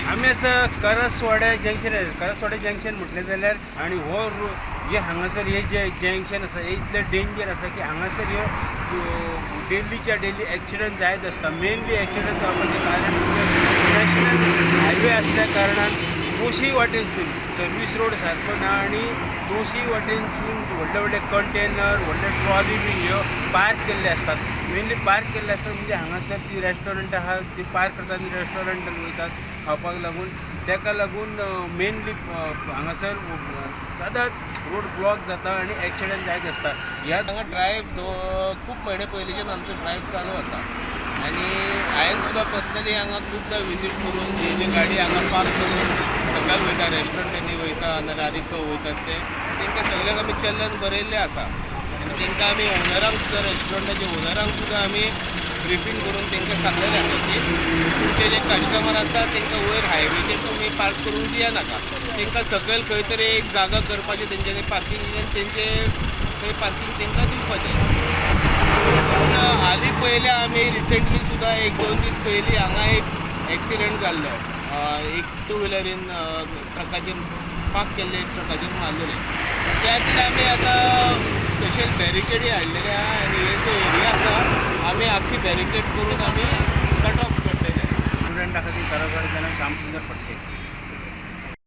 आमी आसा करसवाडे junction. करसवाडे junction म्हटलें जाल्यार आनी हो जे हांगासर हे जे जंक्शन आसा हे इतलें डेंजर आसा की हांगासर ह्यो डेलीच्या डेली एक्सिडंट जायत आसता. मेनली एक्सिडंट जावपाचें कारण म्हणजे नॅशनल हायवे आसल्या कारणान दोशीय वाटेनसून सर्वीस रोड सारको ना आनी दोशीय वाटेनसून व्हडले व्हडले कंटेनर, व्हडले ट्रॉली बीन ह्यो पार्क केल्ले आसतात. मेनली पार्क केल्ले आसतात म्हणजे हांगासर ती रेस्टॉरंट आहा, ती पार्क करतात आनी रेस्टॉरंटान वयतात खावपाक लागून. ताका लागून मेनली हांगासर सदांच रोड ब्लॉक जाता आनी एक्सिडंट जायत आसता. ह्या हांगा ड्रायव्ह खूब म्हयने पयलींच्यान आमचो ड्रायव्ह चालू आसा आनी हांवें सुद्दां पर्सनली हांगा खुबदां विजीट करून जी जी गाडी हांगा पार्क करून सकयल वयता, रेस्टॉरंटांनी वयता नाल्यार आनी खंय वयतात ते, तांकां सगळ्यांक आमी चलन बरयल्लें आसा आनी तांकां आमी ओनरांक सुद्दां, रेस्टॉरंटाचे ओनरांक सुद्दां आमी ब्रिफींग करून तांकां सांगलेलें आसा की तुमचे जे कस्टमर आसा तांकां वयर हायवेचेर तुमी पार्क करूंक दिया नाका. तांकां सकयल खंय तरी एक जागा करपाची तेंच्यांनी पार्किंग आनी तेंचे थंय पार्किंग तांकां दिवपाचें. पूण हालीं पयलें आमी रिसेंटली सुद्दां एक दोन दीस पयलीं हांगा एक एक्सिडंट जाल्लो. एक टू व्हिलरीन ट्रकाचेर, पार्क केल्ले ट्रकाचेर मारलेले. त्या खातीर आमी आतां स्पेशल बॅरिकेडी हाडलेले आहा आनी हे जो एरिया आसा आमी आख्खी बॅरिकेड करून आमी कट ऑफ करतले. स्टुडंटा खातीर करसवाडे जाल्यार सामकें फटके.